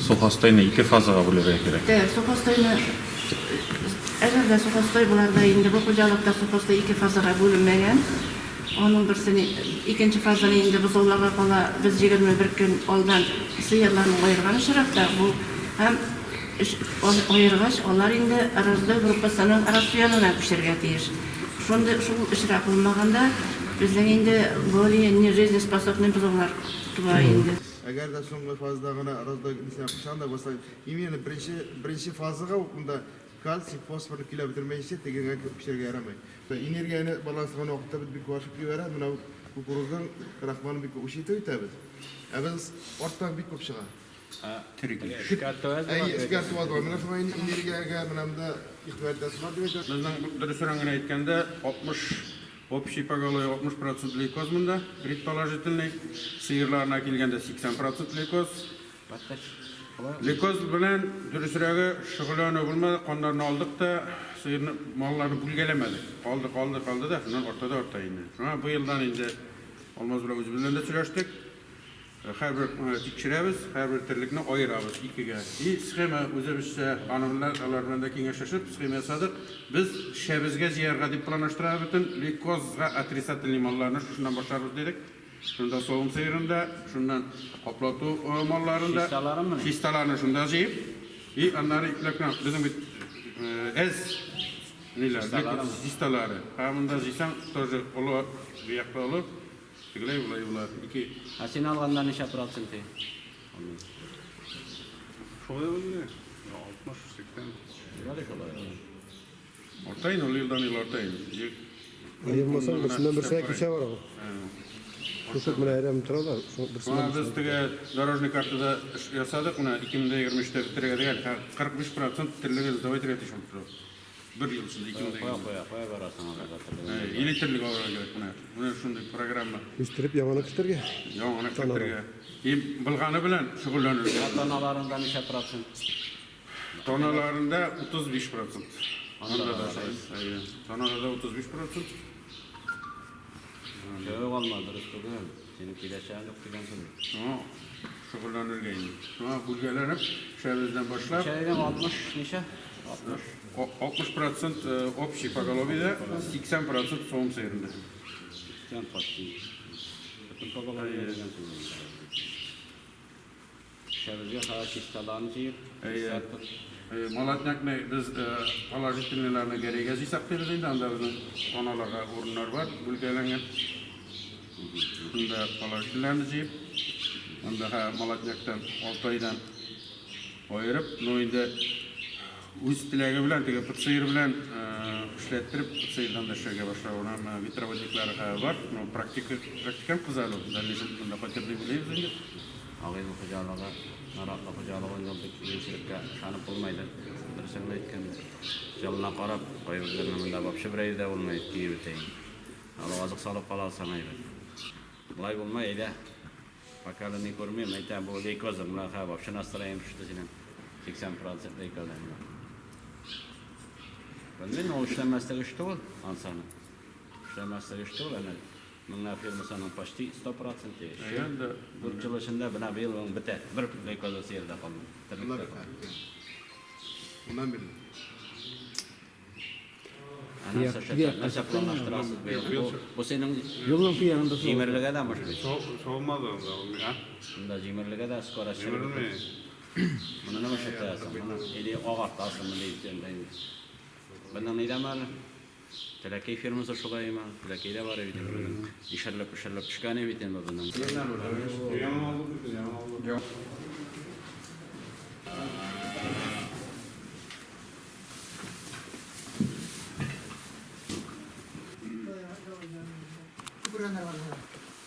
Сухостойны ике фазага бүлергә кирәк. Дә, сухостойны, әгәр дә сухостой боларда инде бу хуҗалыкта сухостой ике фазага бүленмәгән. Аның берсен, икенче фазаны инде бозауларга кала без 21 көн алдан сыерларны аерган очракта бу һәм аергач, алар инде раздой группасының рационына күчәргә тиеш. Шундый шул очрак булмаганда, безнең инде более не жизнеспособный бозаулар туа инде. Әгәр дә соңгы фазада гына раздой нисә кычан да булса, именно беренче беренче фазага ук монда кальций, фосфорны көйләп бетермәенчә тегеңә күчәргә ярамый. Энергияне баланслаган вакытта без бик күп ашап җибәрәбез. Менә кукурузның крахмалын бик күп үч итеп итәбез. Ә без арттан бик күп чыга. Әйе, эшкәртү аз була. Менә шуңа энергиягә менә монда игътибар итәсе бар дип әйтәм. Безнең дөресрәк генә әйткәндә, 60 общий поголовье 60 процент лейкоз монда, предположительный. Сыерларына килгәндә 80 процент лейкоз. Лейкоз белән дөресрәге шөгыльләнү булмады, каннарны алдык та, сыерны, малларны бүлгәләмәдек. Калды, калды, калды да, шуннан арта да арта инде. Шуңа быелдан инде Алмаз белән үзебез белән дә сөйләштек. Һәрбер тикшерәбез, һәрбер терлекне аерабыз икегә. И схема үзебезчә, аның белән, алар белән дә киңәшләшеп, схема ясадык. Без шәбезгә җыярга дип планлаштырабыз бөтен лейкозга отрицательный малларны шушыннан башларбыз дидек. Шунда савым сыерын да, шуннан каплату малларын да. Чисталарынмыни? Чисталарны шунда җыеп, и аннары ипләп кенә, безнең бит әз ниләр, чисталары. Ә монда җыйсаң, тоже олы, бу якта олы. Тегеләй болай була, ике. Ә син алганда ничә процент и? Шулай ул инде. 60, 80. Шулай шулай. Арта инде, ул елдан ел арта инде. Аермасаң, берсеннән берсенә күчә бара ул. Шушы менә әрәм тора да, берсеннән Без теге дорожный картада эш ясадык, менә 2023-тә бетерергә дигән, 45 процент терлеге сдавать итәргә тиеш булып тора. Бер ел эчендә, 2020. Кая, кая, кая барасың аларга терлегеңне? Или терлек алырга кирәк менә. Менә шундый программа. Үстереп яңаны кертергә. Яңаны кертергә. И булганы белән шөгыльләнергә. Ә таналарында ничә процент? Таналарында 35 процент. Анда да шулай. Әйе. Таналарда 35 процент. Юк, алма, дөрес түгел. Синең киләчәгең юк дигән сүз. Шуңа шөгыльләнергә инде. Шуңа бүлгәләнеп, шәбездән башлап. Ничә дидең, 60 ничә? 60. 60 процент общий поголовьеда, 80 процент савым сыерында. 80 почти. Бөтен поголовье дигән сүз инде. Шәбезгә хәзер чисталарын җыеп, чистартып. Әйе, молоднякны без положительныйларны Гәрәйгә җыйсак дибез инде, анда безнең таналарга урыннар бар, бүлгәләнгән. Шунда положительныйларны җыеп, анда һә молодняктан 6 айдан аерып, ну инде үз теләге белән теге ПЦР белән эшләттереп, ПЦРдан да эшләргә башлау, ветроводниклары бар, ну практика, практикант кыз әле ул, дальнейшем монда кайтыр дип уйлыйбыз инде. Агыйдел хуҗалыгы, Наратлы хуҗалыгы инде ул бик игенчелеккә ышанып булмыйдыр. Дөресен генә әйткәндә. Җылына карап, кайберләренең монда вообще бер әйбер дә булмый, көеп бетә инде. Әле азык салып кала алсаң әйбәт. Болай булмый, әйдә. Пока әле ни күрмим, әйтәм, бу лейкозың, менә хә, вообще настроением төште синең. 80 процент лейкоз инде. Белмим, ул эшләмәслек эш түгел, ансаны. Эшләмәслек эш түгел, әнә Меңнәр фирмасының почти 100 процент Әйе, анда. 4 ел эчендә менә быел аның бетә. Бер лейкоза сыер да калмый. Терлек тә калмый. Моннан бирле. Ә нәрсә эшләтә, нәрсә планлаштырасыз быел? Бу, бу синең Юлның кыягында су. Җимерлегә дә может быть. Савылмады анда ул, а? Монда җимерлегә дә скоро череп Җимерелми. бетә. Моны ничек эшләтәсең? Моны или агартасың, или Моның нидәме әле? Теләкәй фирмасы шулаймы? Теләкәйдә бар бит инде безнең. Ишерелеп-ишерелеп төшкән бит инде безнең. Яңа алдык бит, яңа алдык.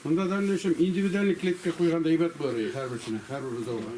Монда дальнейшем индивидуальный клетка куйганда әйбәт булыр иде һәрберсенә, һәрбер бозауга.